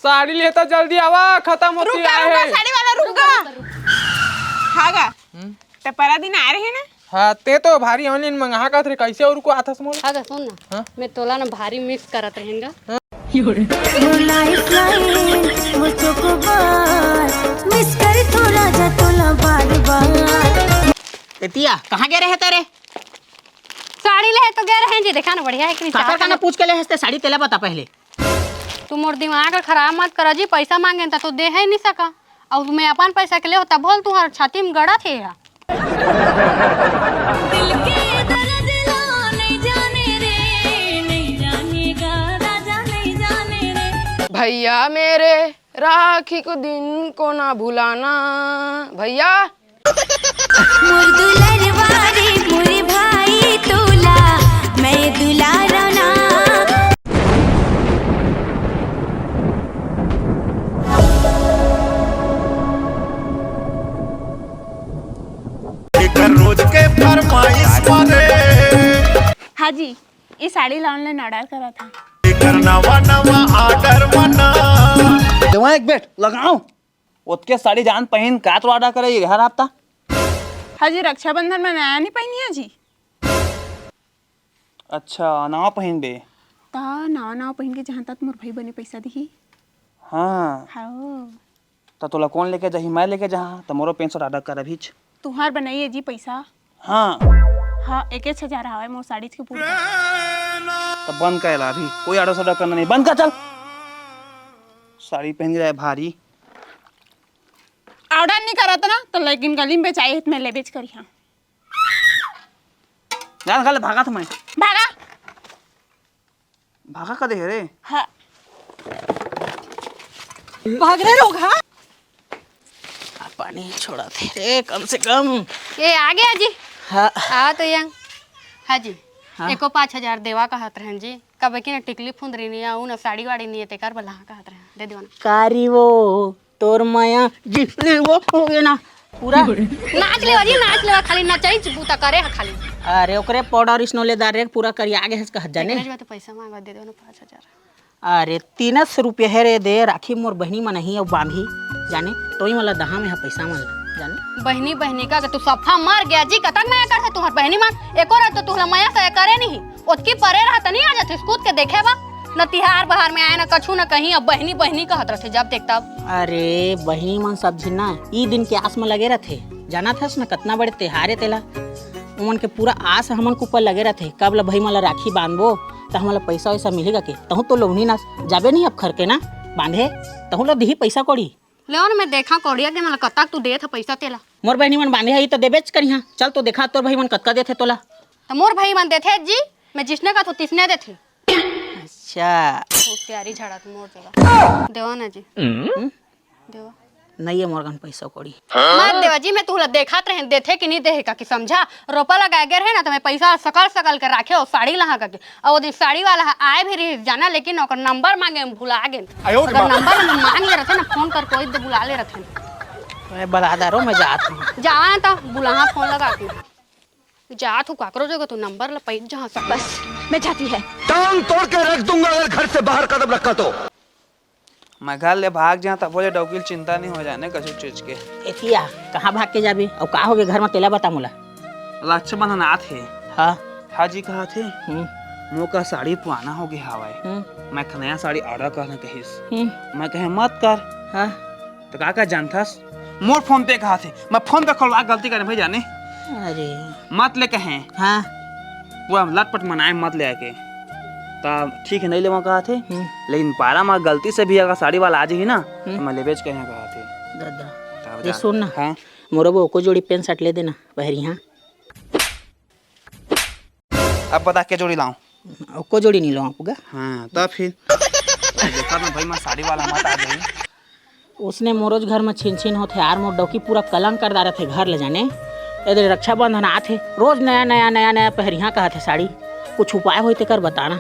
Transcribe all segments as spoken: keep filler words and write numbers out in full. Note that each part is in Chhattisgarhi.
साड़ी लेता, जल्दी आवा, खत्म होती रुका, आए रुका, है। साड़ी वाला रुका। हाँ गा। हम्म? ते परा दिन आए रहे ना? हाँ, ते तो भारी online मंगा करत रहे, कैसे और को आथस मोला? हाँ गा, सुन ना। हाँ? मैं तोला ना भारी miss करत रहेंगा। हाँ? वो lifeline, वो चोकोबार, miss कर तो राजा तोला बार बार। एतिया, कहाँ गए रहे तेरे? साड़ी ले तो गए रहे जी, देखा ना बढ़िया है कि नहीं, काकर चाहत का ना है। पूछ के ले हंसते साड़ी, तेला बता पहले। तू मोर दिमाग ला खराब मत कर जी, पैसा मांगे त तो दे है नहीं सका, और मैं अपन पैसा के ले होता बोल, तुहार छाती में गड़ा थे या। दिल के दर्द ला नहीं जाने रे, नहीं जानेगा राजा, नहीं जाने रे। भैया मेरे, राखी को दिन को ना भुलाना। भैया। मोर दुलरवा रे, मोर भाई तोला, मैं दुलारना। एकर रोज के फरमाइश माने। हाँ जी, ये साड़ी ला online order करा था। एकर नवा नवा order मना। देवा एक बेट लगाओ। ओतके साड़ी जान पहिन का तो order करे ये हर हफ्ता। हाँ जी, रक्षाबंधन में नया नहीं पहिनी है जी। अच्छा, नवा पहिन बे। ता नवा नवा पहिन के जहाँ तक मोर भाई बने पैसा दिही। हाँ। हाँ। त तोला कौन लेके जाही? मैं लेके जाहा, त मोरो पैसा order कर अभीच। तुहार बनाइए जी पैसा। हाँ। हाँ, एक एक हजार आवे मोर साड़ी के पूरा। त बंद कर ला अभी, कोई order सॉर्डर करना नहीं, बंद कर, चल। साड़ी पहन के जाए भारी। Order नहीं करत ना, तो लेकिन गली में बेचाई, मैं ले बेच करी हाँ। जान खा ले, भागा था मैं। भागा। भागा का दे रे? हाँ। भाग रे लोग, हाँ? आ, पानी छोड़ा थे रे, कम से कम। ये आ गया जी। हाँ। आ तो यंग। हाँ जी। हाँ। एको पाँच हजार देवा कहत रहन जी। कब की ना टिकली फुंदरी नहीं आऊ ना साड़ी वाड़ी नहीं है, तेकर बला कहत रहन। दे देवा ना। कारी वो तोर माया जिसने वो हो गया ना पूरा। नाच लेवा जी, नाच लेवा, खाली नचई बूता करे ह खाली। अरे ओकरे पाउडर स्नो ले दार रे, पूरा करिया आगे हंस कहत जाने। एकरे जो तो पैसा मांगा, दे दो ना पाँच हजार। अरे तीन सौ रुपया है रे, दे राखी मोर बहिनी मन ही अउ बांधी जाने, तोई मला दहा में ह पैसा मन ला जाने। बहिनी बहिनी का तू सफा मर गया जी, कतक मया करथे तुहर बहिनी मन, एको रात तो तुहला मया से करे नहीं। ओतकी परे रहत नहीं आ जाथे, कूद के देखे बा। न तिहार बहार में आए, न कछु, न कहीं, अब बहिनी बहिनी कहत रहथे, जब देख तब। अरे, बहिनी मन सब झिन ना, ई दिन के आस म लगे रहथे। जानत हस न, कतना बड़े तिहार ए तेला। ओमन के पूरा आस हमन के ऊपर लगे रहथे, कब ल भई मन ल राखी बांधबो, त हमन ल पइसा वइसा मिलही कहिके। तहूँ तो लोभनी नास, जाबे नहीं अब खर के ना बांधे, तहूँ ल दिही पइसा कौड़ी। लेओ न, मैं देखा कौड़िया के, मन ल कतक तू देत ह पइसा तेला। मोर बहिनी मन बांधे ह, ई तो देबेच करिहा। चल तो देखा तोर भाई मन कतका देथे तोला। त मोर भाई मन देथे जी, मैं जिसने कथों तिसने देथे। अच्छा। होशियारी झाड़त मोर जगह। देवा ना जी। हम्म? देवा। नहीं है मोर कन पैसा कौड़ी। मत देवा जी, मैं तुहला देखत रहें, देथे कि नहीं देहे का कि समझा। रोपा लगाए गे रहे ना, तो मैं पैसा सकल सकल के राखे हो, साड़ी लहा करके। और वो दिन साड़ी वाला ह आए भी रही जाना, लेकिन ओकर नंबर मांगे, हम भुला गेन। आयो रे अगर बाप। नंबर मांग ले रहते ना, फोन कर कोई दे बुला ले रहते। मैं बलादारो में जात हूँ। जावा ना तो बुलाहा फोन लगा के। जात हूँ काकरो जगह, तू नंबर ल पैज जहाँ सब। बस, मैं जाती है। टांग तोड़ के रख दूंगा अगर घर से बाहर कदम रखा तो। मैं घर ले भाग जा, तब बोले डौकी ल चिंता नहीं हो जाने कछु चीज के। एतिया, कहाँ भाग के जाबे? अउ का होगे घर में, तेला बता मोला। रक्षाबंधन आत हे। हाँ। हाँ जी, कहा थे। हम्म। मोका साड़ी पुराना हो गया हवाए। हम्म। मैं एक नया साड़ी order करना कहिस। हम्म। मैं कहे मत कर। हाँ। तो का का जानथस? मोर फोन पे कहा थे, मैं फोन पे खोलवा गलती करे भाई जाने। अरे। मत ले कहे। हाँ। पूरा लटपट मनाए, मत ले आके। ता ठीक है, नहीं लेवा कहा थे। हम्म। लेकिन पारा में गलती से भी अगर साड़ी वाला आ जाही ना, हम्म। तो मैं लेबेच कहे कहा थे। दादा। तब ये जा। सुन ना। हाँ। मोरो वो एको जोड़ी पैंट शर्ट ले देना, पहरी हाँ। अब बता के जोड़ी लाऊं? एको जोड़ी नहीं लाऊं आपका। हाँ, तब फिर। देखा ना भाई, मैं साड़ी वाला मत आ जाए। उसने मोरोज घर में छिन छिन होथे यार, मोर डौकी पूरा कलंक कर डारत हे घर ले जाने। इधर रक्षाबंधन आत हे, रोज नया, नया, नया, नया पहरिया कहत हे साड़ी। कुछ उपाय होई तेकर बताना।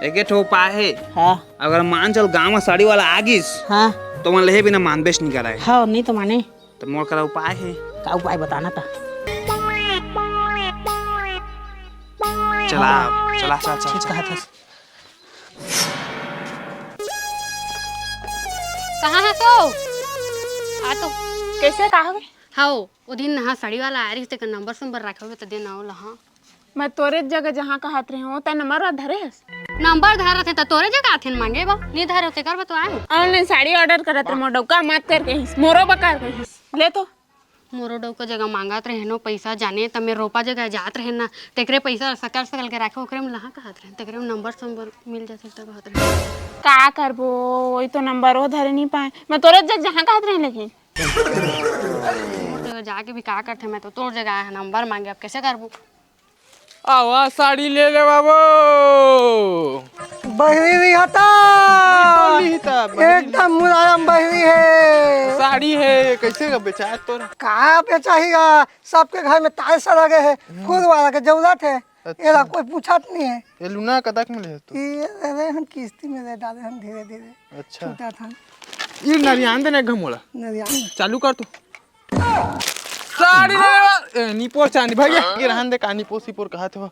एक ठो उपाय हे। हाँ। अगर मान चल गांव में साड़ी वाला आ गिस, हाँ। तो मन लेहे बिना मानबेच नहीं कराए। हाँ, नहीं तो माने। तो मोर करा उपाय हे। का उपाय बताना था? चला, चला, चल, चल, ठीक चल। कहा था। कहाँ हस ओ? आ तो। कैसे, का होगे? हव, ओ दिन नहा साड़ी वाला आय रहिस, तेकर नंबर संबर राखे होबे त दे ना ओला, हाँ। मैं तोरे जगह जहाँ कहत रहे हूँ, तै नंबर वा धरे हस? नंबर धरत हे त तोरे जगह आथे न मांगे बा, नी धरे हो तेकर बर तो आए हूँ। Online साड़ी order करत रहे, मोर डौका मत कर कहिस, मोरो बकार कहिस। ले तो। मोरो डौका जगह मांगत रहे न पइसा, जाने त मैं रोपा जगह जात रहे ना, तेकरे पइसा सकल सकल के राखे, ओकरे में लहा कहत रहे, तेकरे में नंबर संबर मिल जाथे त कहत रहे। का करबो, वही तो नंबर वो धरे नहीं पाए, मैं तोरे जग जहाँ कहत रहे लेकिन। मोर जगह जाके भी का करथे, मैं तो तोर जगह आए हंव नंबर मांगे, अब कैसे करबो? आवा साड़ी ले ले बाबू। बहिरी नहीं हता। बोली ही ता, बहिरी। एकदम मुलायम बहिरी हे। साड़ी हे, कैसे का बेचाय तोर? का बेचाही गा? सबके घर में tiles लगे हे, फूल वाला के जरूरत हे। अच्छा। एला कोई पूछत नहीं हे। ये लूना कतक में ले तू? ये ले हम किस्ती में ले डाले हम धीरे धीरे। अच्छा। छूटत हन। ये नरियान दे ना घमोला। नरियान। चालू कर तू। साड़ी ले लेवा। ए, निपोर चांदी भैया, ये रहन दे, का निपोर सिपोर कहत हो।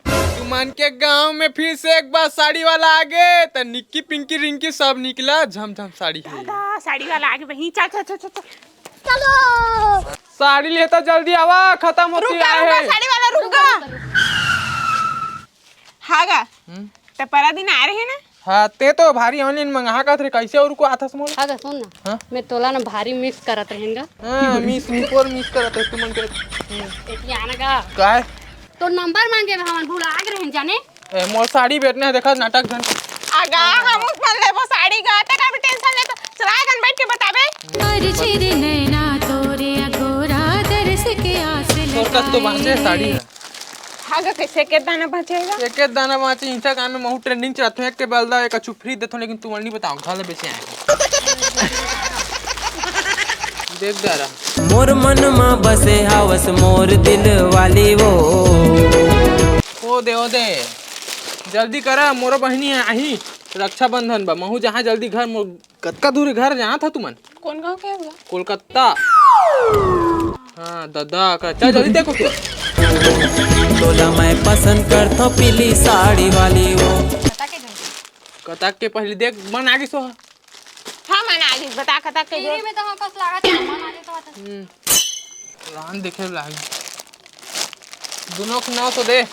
तुमन के गांव में फिर से एक बार साड़ी वाला आगे, त निक्की पिंकी रिंकी सब निकला, झमझम साड़ी हे। दादा, साड़ी वाला आगे बही, चल, चल, चल, चल, चल। चलो। साड़ी लेता जल्दी आवा, खत्म होती रुक गा, आए रुक गा, हे। साड़ी वाला रुक गा। हाँ गा। हम्म। त परा दिन आए रहे ना? हाँ, ते तो भारी online मंगाहा कहत रहे, कैसे अउ को आथस मोला? हाँ गा, सुन ना। हाँ? मैं तोला ना भारी miss करत रहेन गा। हाँ, miss, निपोर miss करत रहे, तुमन के। हम्म। एती आना गा। काय? तोर नंबर मांगे हमन भुला गे रहेन जाने। ए, मोर साड़ी बेचना हे, देखा नाटक झन। आगा, हम उस मन लेबो साड़ी गा, ते का भी tension ले तो। चला गन बैठ के बताबे। कर चिरी नैना तोरे अघोरा दर्श के आस तोर कस तो लगाए। बांचे साड़ी हे। हाँ गा, कैसे के दाना बांचेगा? एक एक दाना बांचे, Instagram में महू trending चलत हे, एक के बलदा, एक अछू free देथो, लेकिन तुमन नहीं बताओ, घर ले बेचे आए। देख दारा। मोर मन मा बसे हावस मोर दिल वाली वो। ओ दे, ओ दे। जल्दी करा, मोर बहिनी आही। रक्षाबंधन बा, महू जहाँ जल्दी घर मोर कतका दूर घर जाना था तुमन? कौन गांव के हे भैया? कोलकाता। हाँ, दादा का। चल, जल्दी देखो तू। तोला मैं पसंद करथो पीली साड़ी वाली वो। कता के घर? कता के पहले देख, मन आ गिस हो। हाँ, मन आ गिस, बता कता के घर। टीवी में तो हाँ, कस लागत हे, मन आ गिस तो। हम्म। रान देखे लाग। दोनों के नौ सौ दे।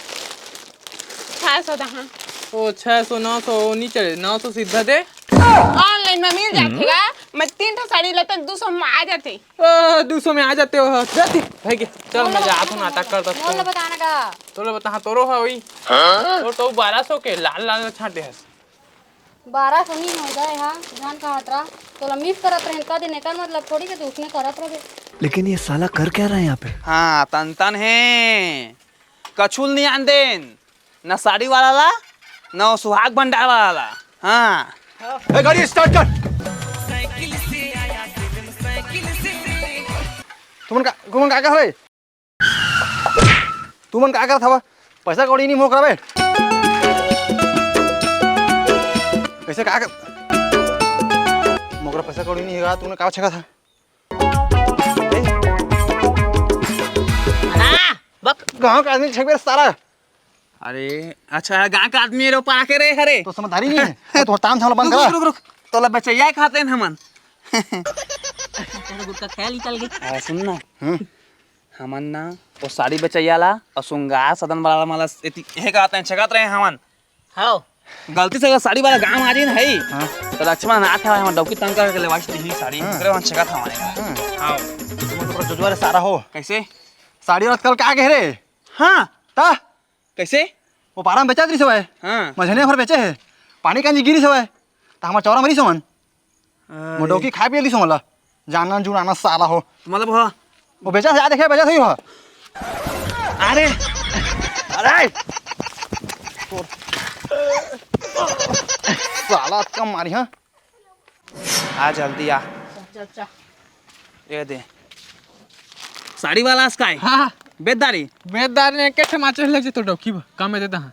छह सौ दहा। ओ, छह सौ, नौ सौ, ओ, नहीं चले, नौ सौ सीधा दे। Online में मिल जाथे गा। मैं तीन ठो साड़ी लेते, दो सौ में आ जाथे। ओ, दो सौ में आ जाथे हो। जाथे। भाई के, चल, मैं जात हूँ, नाटक करता। मोला बताना का? तोला बता, हाँ, तोरो हा वही। हाँ? तोर तो बारह सौ के लाल लाल छांटे हस। बारह सौ नहीं हो जाए, हाँ, जान का हतरा। तोला miss करत रहेन, का दिन एकर मतलब थोड़ी के तू उसने करत रहे। लेकिन ये साला कर क्या रहा है यहाँ पे? हाँ, तन तन हे। कछुल नहीं आन देन। न साड़ी वाला ला, न वो सुहाग भंडार वाला ला। हाँ। ए, गाड़ी start कर। तुमन का, तुमन का, का हवे? तुमन का करत हवा? पैसा कौड़ी नहीं मोकरा बे। कैसे का कर? मोकरा पैसा कौड़ी नहीं हेगा, तुमन का छेका था? हाँ, बक। गांव का आदमी छेकबे सारा। अरे, अच्छा, गांव का आदमी रे, पारा के रे, हरे। तो समझदारी नहीं है। तो ताम झाला बंद रुक, करा। रुक, रुक, रुक। तोला बचैया खाते हैं हमन। तेरे गुटका ख्याल निकल गई। आ, सुन ना। हम्म। हमन ना, वो साड़ी बेचैया ला और श्रृंगार सदन वाला ला, मला एती, हे कहते हैं, छेकत रहे हमन। हाँ। गलती से अगर साड़ी वाला गांव आ जाए ना, है? हाँ। तो लक्ष्मण नाथ है, हम डौकी तंग करके लेवाई थी साड़ी, हाँ। ओकरे वहाँ छेकत हमारे। हाँ। हाँ। तुम तो पूरा जुजुआ रे सारा हो। कैसे? साड़ी वाला कल का गए रे? हाँ। ता? कैसे? वो पारा में बेचा रही सवाए। हाँ। मझने भर बेचे है। पानी कांजी गिरी सवाए। तो हमार चौरा मरी समन। अरे। मोटोकी खाए पिए ली समला। जाना जुड़ाना साला हो। मतलब हो। वो बेचा है, देखे, बेचा सही हो। अरे। अरे। साला कम मारी, हाँ। आ जल्दी आ। चल, चल, चल। ये दे। साड़ी वाला असकाय? हाँ। बेदारी? बेदारी ने के ठे माचो लग जे तो डौकी बा। कम में देता हाँ।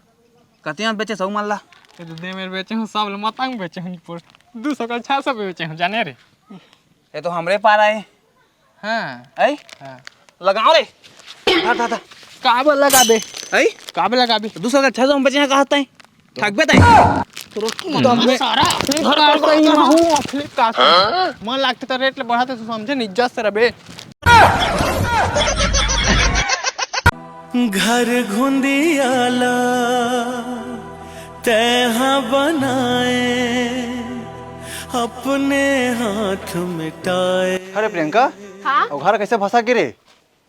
कतिया बेचे सौ मल्ला? ये तो दे मेरे बेचे हूँ, सब ले मतंग बेचे हूँ, पर दो सौ का छह सौ पे बेचे हूँ, जाने रे। ये तो हमरे पारा है। हाँ। ऐ? हाँ। लगाओ रे। धा, धा, धा। काबर लगाबे? ऐ? काबर लगाबे? दो सौ का छह सौ में बेचे हैं, कहा तैं? ठगबे तैं? तुरंत तब मैं सारा Flipkart से ही मंगाहूँ, Flipkart से। मन लागते त रेट ले बढ़ाते, तू समझे नहीं, इज्जत से रबे। घर घुंदियाला तैहा बनाए, अपने हाथ मिटाए। अरे प्रियंका, हाँ? अउ घर कैसे भसक गे रे?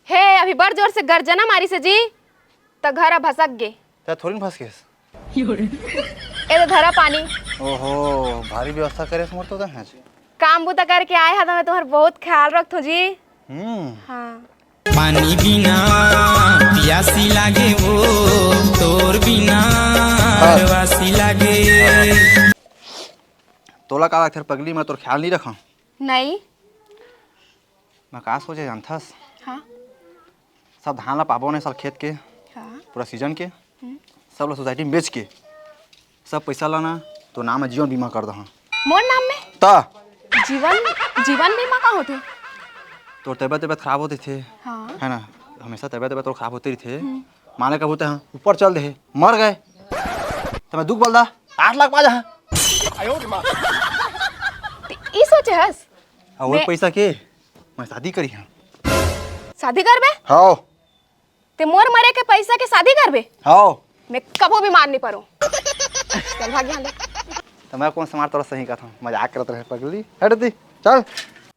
हे, अभी बड़ जोर से गर्जना मारिस हे जी, त घर ह भसक गे। त थोड़ी न भसकेस। ए ले धरा पानी। ओहो, भारी व्यवस्था करेस मोर तो तैं आज। काम बूता करके आए हा त मैं तुम्हार बहुत ख्याल रखथों जी। हम्म। हाँ। पानी बिना पियासी लागे वो, तोर बिना हाँ। हरवासी लागे। तोला का लगथे पगली, मैं तोर ख्याल नहीं रखा? नहीं। मैं का सोचे जानथस? हाँ। सब धान ला पाबो ने साल खेत के, हाँ। पूरा सीजन के, हम्म। सब ला सोसाइटी में बेच के, सब पैसा ला ना, तोर नाम में जीवन बीमा कर दहा। मोर नाम में? त? जीवन, जीवन बीमा का होथे? तोर तबियत, तबियत खराब होते थे, हाँ। है ना? हमेशा तबियत, तबियत तोर खराब होते रहिथे। हम्म। माने का बोलते हैं, ऊपर चल दे, मर गए, त मैं दुख बोल दा, आठ लाख पा जा। त ई सोचे हस? अउ वो मैं पैसा के मैं शादी करी हूँ। शादी करबे? हाँ। ते मोर मरे के पैसा के शादी करबे? हाँ। मैं कभू भी मान नहीं परो। चल भाग यहाँ ले। त मैं कौन समार तोरा सही कहा था, मजाक करत रहे पगली। हट दी, चल।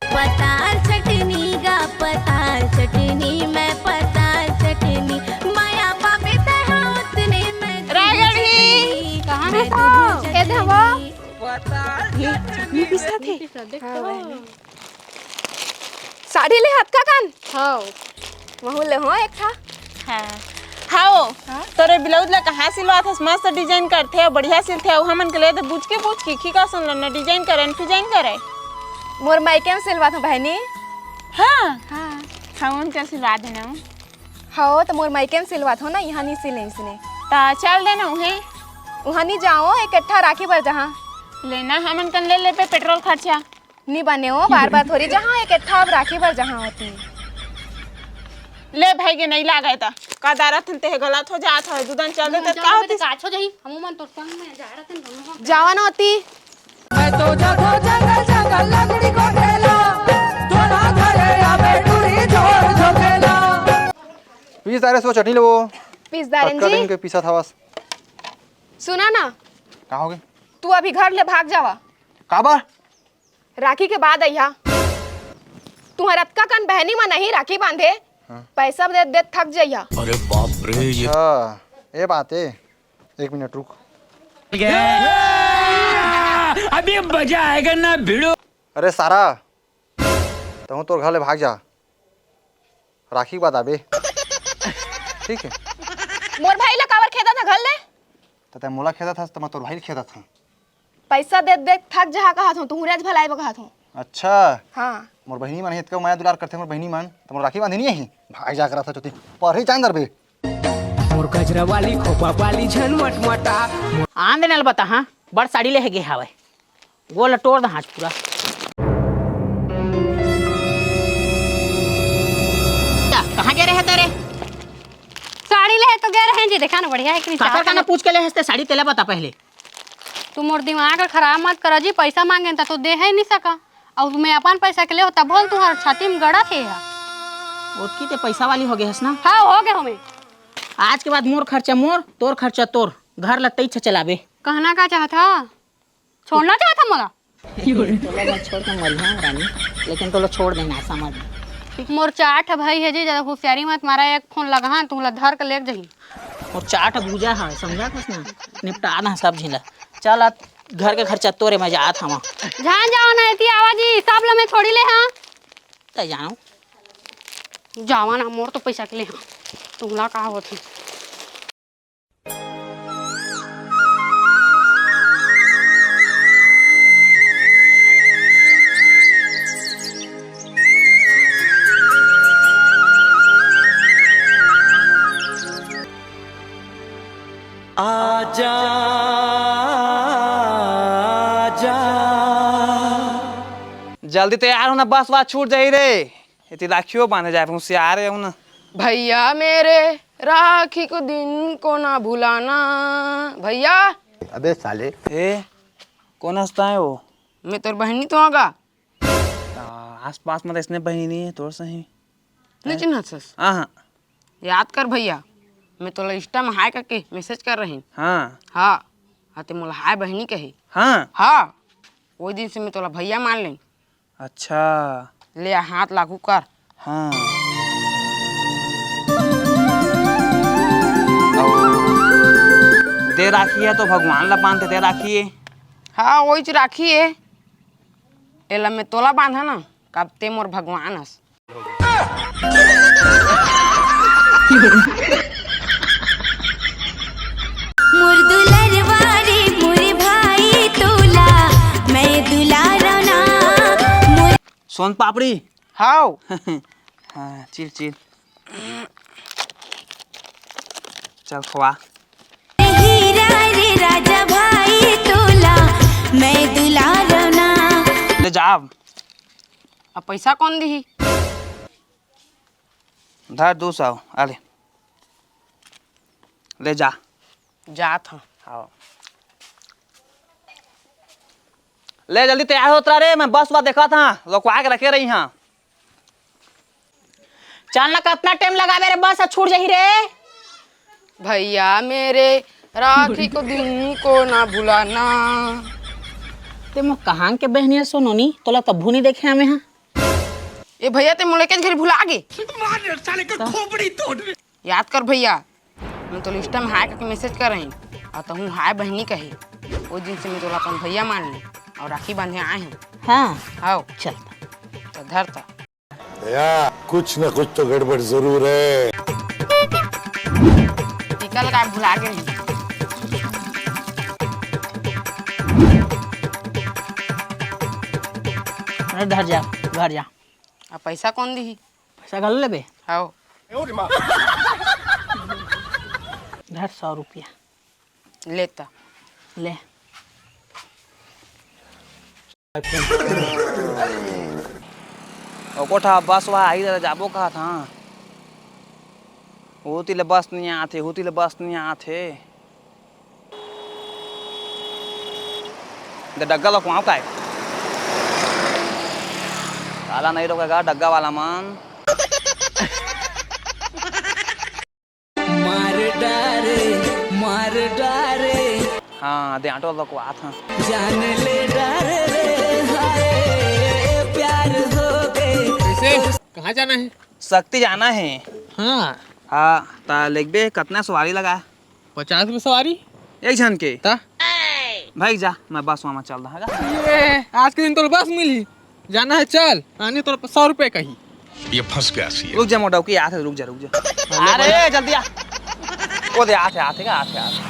पताल चटनी गा, पताल चटनी, मैं पताल चटनी, माया पापे तै हाथ ने मैं रायगढ़ी। कहाँ है तो? ए धवा। चटनी पिसा थे। हाँ, बहनी। साड़ी ले हतका कान? हाँ। महू ले हो एक ठा। हाँ। हाओ, हाँ? तोरे ब्लाउज ला कहाँ सिलवाथस? मस्त डिजाइन करथे अउ बढ़िया सिलथे अउ हमन के ले दे बुचकी बुचकी, खिका सन ल न डिजाइन करे न फिजाइन करे। मोर मायके में सिलवाथों बहनी। हाँ? हाँ। हमन के सिलवा देना। हाओ, त मोर मायके में सिलवाथों ना, यहाँ नहीं सिले इसने। त चल देना उहे। उहाँ नहीं जाओ, एक ठा राखी बर जहाँ। लेना हमन कन ले लेबे पेट्रोल खर्चा। नी बने हो, बार बार थोड़ी जहाँ एक ठा अब राखी बर जहाँ होती। ले भाई के नहीं लागे त का दारा थन ते गलत हो जात हो, दुदन चल देते का होती? काछो जही, हमू मन तोर संग में जा रहतन दोनों हो। जावन होती। मैं तो जाथो जंगल जंगल लकड़ी को ठेला, तोरा घरे आवे टूरी जोर झोकेला। पीस दारे सो चटनी लेवो। पीस दारन कतका जी। दिन के पीसा थावस? सुना ना। का होगे? तू अभी घर ले भाग जावा। काबर? राखी के बाद अइहा। तुहर अतका कन बहनी मन नहीं राखी बांधे, हाँ। पैसा दे दे थक जइहा। अरे बाप रे, ये अच्छा, ये बात है। एक मिनट रुक। अभी मजा आएगा ना भिड़ो। अरे सारा, तहूँ तोर घर ले भाग जा। राखी के बाद आबे। ठीक है। मोर भाई ला काबर खेदत ह घर ले? त तैं मोला खेदत हस, त मैं तोर भाई ल खेदत हूँ। पैसा दे दे थक जहा कहत हूँ, तुहूँ रेज भलाई बर कहत हूँ। अच्छा। हाँ। मोर बहिनी मन हे, इतका मया दुलार करथे मोर बहिनी मन, त मोर राखी बांधे नहीं आही? भाग जा करा था चोती, पर ही चांद बे। मोर गजरा वाली, खोपा वाली, झन मटमटा। आन देने ल बता, हाँ, बड़ साड़ी ले गे हावय। गोल टोर दहा आज पूरा। कहाँ गे रहे तेरे? साड़ी ले तो गे रहे जी, देखा ना बढ़िया है कि नहीं, काकर चाहत का ना है। पूछ के ले हंसते साड़ी, तेला बता पहले। तू मोर दिमाग ल खराब मत कर जी, पैसा मांगे त तो दे है नहीं सका, अउ मैं अपन पैसा के ले होता बोल, तुहर छाती में गड़ा थे यार। ओतकी ते पैसा वाली हो गए हस ना? हाँ, हो गए हो मैं। आज के बाद मोर खर्चा मोर, तोर खर्चा तोर, घर ल तैछ चलाबे। कहना का चाहत हा? छोड़ना चाहत हा मोला? तोला मैं छोड़ के मरिहा रानी, लेकिन तोला छोड़ देना, समझ। मोर चार ठा भाई हे जी, ज्यादा होशियारी मत मारा, एक फोन लगहा, तुला धर के लेके जही। मोर चार ठा भूजा है, समझा कुछ ना, निपटा ना सब झिला। चल आ, घर के खर्चा तोरे, मैं जात हवा। जान जाओ ना, एती आवा जी, सब ल मैं छोड़ी ले हाँ। तै जानो। जावा ना, मोर तो पैसा के ले हाँ, तुमला का होत है। आजा, आजा। जल्दी तैयार होना, बस वास छूट जाही रे। एती राखियो बांधे जाए, होशियार हे ना। भैया मेरे, राखी को दिन को ना भुलाना। भैया, अबे साले। ए, कोन हंसता है वो? मैं तोर बहिनी तो हंव गा। आसपास में तो इसने बहिनी है तोर सही। नहीं चिन्हत हस? हाँ, हाँ। याद कर भैया, मैं तोला Insta में हाय करके message करे रहेंव। हाँ। हाँ, हाँ, ते मोला हाय बहिनी कहे। हाँ। हाँ, वो दिन से मैं तोला भैया मान लेंव। अच्छा। ले आ, हाथ लागू कर। हाँ। दे राखी है तो भगवान ला बांध दे राखी है। हाँ, वहीच राखी है। एला मैं तोला बांधा ना, कब ते मोर भगवान हस। मोर दुलरवा रे मोर भाई तोला मैं दुलारव ना। मोर सोन पापड़ी। हाव। हाँ, चिल, चिल। चल, खवा। हीरा रे राजा भाई तोला मैं दुलारव ना। ले जा अब। अब पैसा कोन दिही? धर दू सौ, अरे। ले जा। जात हंव। हाँ। ले जल्दी तैयार होत रह रे, मैं बस वा देखत हंव, रोकवा के रखे रही हंव। चल ना, कतना टाइम लगाबे रे, बस छूट जाही रे। भैया मेरे, राखी को दिन को ना भुलाना। ते मोर कहाँ के बहनिया सोनोनी, तोला तभू नहीं देखे हमें हाँ। ए भैया, ते मोला एकेच घरी भुला गे। मार साले का खोपड़ी तोड़। याद कर भैया, मैं तोला Insta में हाय करके message करे रहेंव, अउ तहूँ हाय बहिनी कहे। वो दिन से मैं तोला अपन भैया मान लेंव अउ राखी बांधे आए हंव। हाँ। हाव। चल। तो धर ता। भैया, कुछ ना कुछ तो गड़बड़ जरूर है। टीका लगा भुला गे। अरे धर जा, घर जा। अब पैसा कोन दिही? पैसा घलो लेबे? हाव। धर सौ रुपया। ले ता। ले। ओ कोठा बस वा आई रहा, जाबो कहा था। होती ले बस नहीं आथे, होती ले बस नहीं आथे। दे डग्गा ला कुआं काय? ताला नहीं रोकेगा डग्गा वाला मन। मार डारे, मार डारे। हाँ, दे ऑटो ला कुआं था। जान ले डारे रे, हाय, प्यार हो गए। कैसे? कहाँ जाना है? शक्ति जाना है। हाँ। हाँ, ता लिखबे कतना सवारी लगा? पचास रुपये सवारी। एक झन के? ता? भाई जा, मैं बस वामा चल रहा है। ये, आज के दिन तोला बस मिली। जाना है चल, आने तोला सौ रुपये कही। ये फंस गया सी। रुक जा मोटा, ओके, आथे, रुक जा, रुक जा। अरे, जल्दी आ। ओ दे, आथे, आथे का, आथे, आथे।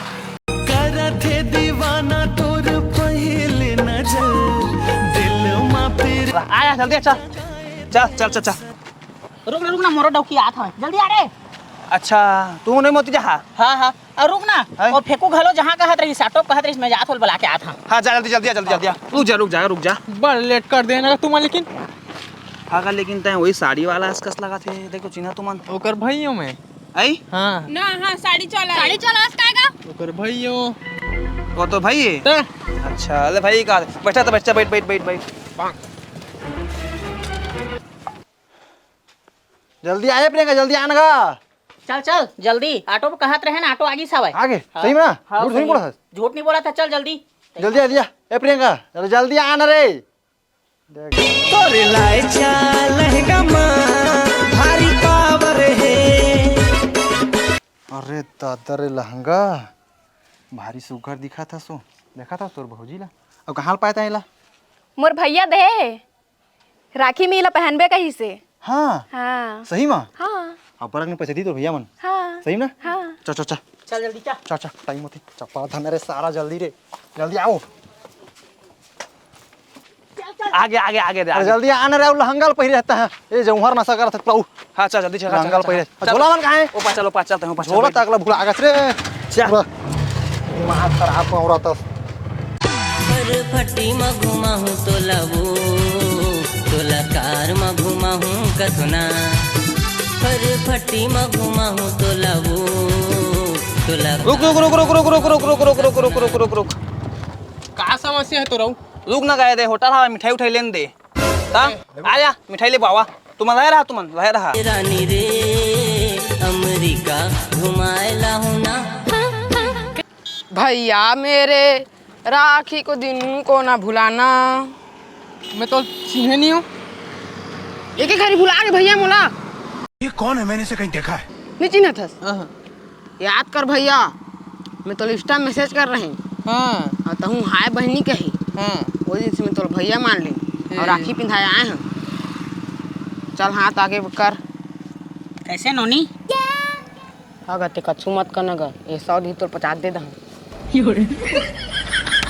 करत हे दीवाना तोर पहले नजर, दिल मा तेरे। आ जा, जल्दी आ, चल। चल, चल, चल, चल। रुक ना, रुक ना, मोरो डौकी आत हवय, जल्दी आ रे। अच्छा, तू नहीं मोती जहा? हाँ, हाँ, अउ रुक ना, हैं? वो फेंकू घलो जहाँ कहत रहिस, ऑटो कहत रहिस, मैं जात होल बला के आत हँव। हाँ, जा जल्दी, जल्दी आ, जल्दी, जल्दी आ। रुक जा, रुक जा, रुक जा। बड़ लेट कर देना तुमन लेकिन। हाँ, लेकिन तैं वही साड़ी वाला असकस लगा थे, देखो चिन्हा तुमन। ओकर भइयो मैं। आई? हाँ। ना, हाँ, साड़ी चोला है। साड़ी चोला असका का? ओकर भइयो। वो तो भाई है। त? अच्छा, ले भाई का, बैठा तो बच्चा, बैठ, बैठ, बैठ, बैठ। जल्दी आए प्रियंका, जल्दी आन गा। चल, चल, जल्दी। ऑटो में कहत रहे ना, ऑटो आगी सावय। आगे, हाँ। सही में ना? हाँ, झूठ थोड़ी सही। बोलत हस। झूठ नहीं बोलत हस, चल जल्दी। जल्दी आ, जल्दी आ। ए प्रियंका, अरे जल्दी आ ना रे। देख। तोरे लाए चा लहंगा मा भारी पावर है। अरे दादा रे लहंगा, भारी सुघर दिखत हस ओ। देखत हस तोर भौजी ला। अब कहाँ ले पाए तैं एला? मोर भैया दे हे। राखी में एला पहनबे कहिसे। हाँ। हाँ। सही मा? हाँ। अब परक ने पैसा दी तो भैया मन। हाँ। सही ना? हाँ। चल, चल, चल। चल जल्दी चल। चल, चल, टाइम होती। चप्पा धन रे सारा जल्दी रे। जल्दी आओ। चल, चल। आगे, आगे, आगे दे, अरे आगे। जल्दी आना रे, लहंगा ल पहिरे रहता है। ये जौहर नशा करत है, पाऊ। हाँ, चल, जल्दी चल, चल, लहंगा ल चल, पहिरे। चल। झोला मन कहाँ है? ओ पा चल, ओ पा चल, तैं ओ पा चल, झोला बैठ। तक ला भुला गस रे। चल। पूरा दिमाग खराब औरत। फरफटी म घुमाहूँ तोला वो, तोला कार म घुमाहूँ कथुना। फरफटी म घुमाहूँ तोला वो, रुक रुक रुक रुक रुक रुक रुक रुक रुक रुक रुक रुक रुक रुक। का समस्या हे तोर? रुक ना, गए दे, होटल हवा, मिठाई उठाई लेन दे। ता, आ जा, मिठाई ले बावा। तुमन लहे रहा, तुमन लहे रहा। रानी रे, अमेरिका घुमाए ला हूँ ना। भैया मेरे, राखी को दिन को ना भुलाना। मैं तो चिन्हे नहीं हूँ। एक एक घरी भुला गे भैया मोला। ये कौन है? मैंने इसे कहीं देखा है। नहीं चिन्हत हस? हाँ। याद कर भैया, मैं तोला Insta message कर रही। हाँ। और तहूँ हाय बहनी कही। हाँ। वो दिन से मैं तोला भैया मान ली। हे। और राखी पिंधाए आए हैं। चल हाथ आगे कर। कैसे नोनी? अगर ते कछु मत करना गा, ये सौ दी तोर पचास दे दहा।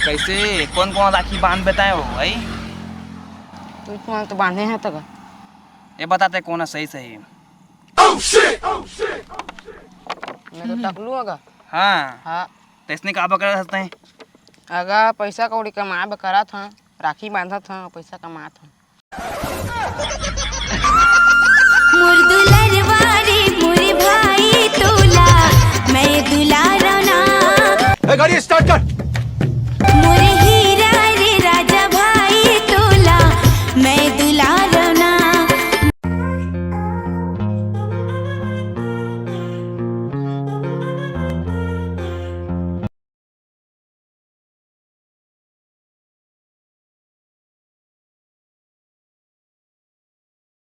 कैसे? कौन कौन राखी बांध बताए हो भाई? तू कौन तो बांधे है तगा? ये बताते कौन है सही सही? मैं तो टकलू अगा। हाँ। हाँ। तैसने का बकरा हंसते हैं? अगा पैसा कौड़ी कमाए बकरा था, राखी बांधा था, पैसा कमात था। मोर दुलरवा रे मोर भाई तोला मैं दुलारव ना। ए, गाड़ी start कर। मोर हीरा रे राजा भाई तोला मैं